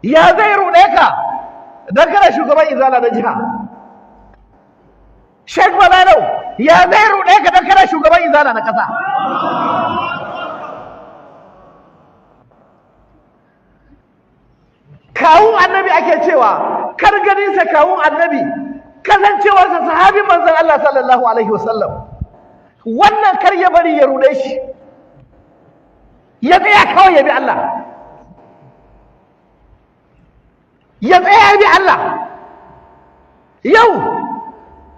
Ya zai ruɗe ka dan kana shugaban Izala na jiha? Sheikh Balalau, ya zai ruɗe ka dan kana shugaban Izala na ƙasa? Kawun Annabi ake cewa, kar ganinsa kawun Annabi, kasancewarsa sahabin manzon Allah sallallahu alaihi wasallam, wannan kar ya bari ya ruɗe shi. Ya tsaya kawai ya bi Allah, ya tsaya ya bi Allah. Yau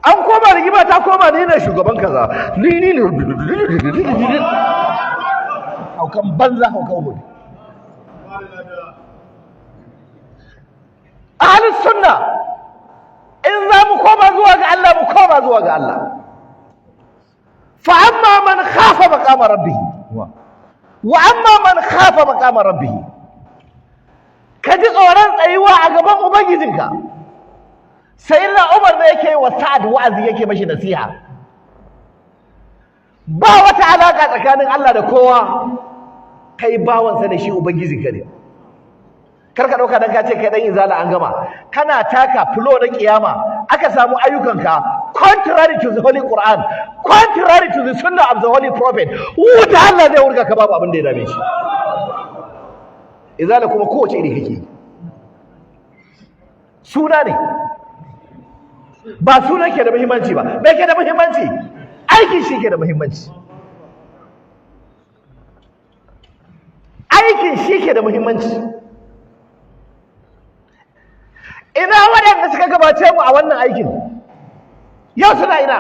an koma rigima ta koma ni ne shugaban kaza, ni ne. Haukan banza, haukan hudu. Ahlus sunna, in za mu koma zuwa ga Allah, mu koma zuwa ga Allah. Fa amma man khafa maqama rabbih, wa amma man khafa maqama rabbih, ka ji tsoron tsayuwa a gaban ubangijinka. Sai na Umar da yake wa Sa'ad wa'azi, yake mashi nasiha, ba wata alaka tsakanin Allah da kowa, kai bawansa da shi ubangijinka ne. Kar ka dauka dan ka ce kai dan Izala an gama. Kana taka fulo na kiyama, aka samu ayyukanka contrary to the Holy Quran, contrary to the Sunnah of the Holy Prophet, wuta Allah zai wurga ka, babu abin da ya dame shi. Izala kuma kowace iri kake, suna ne, ba suna ke da muhimmanci ba. Me ke da muhimmanci? Aiki shi ke da muhimmanci, aikin shi ke da muhimmanci. Ina waɗanda suka gabace mu a wannan aikin? Yau suna ina?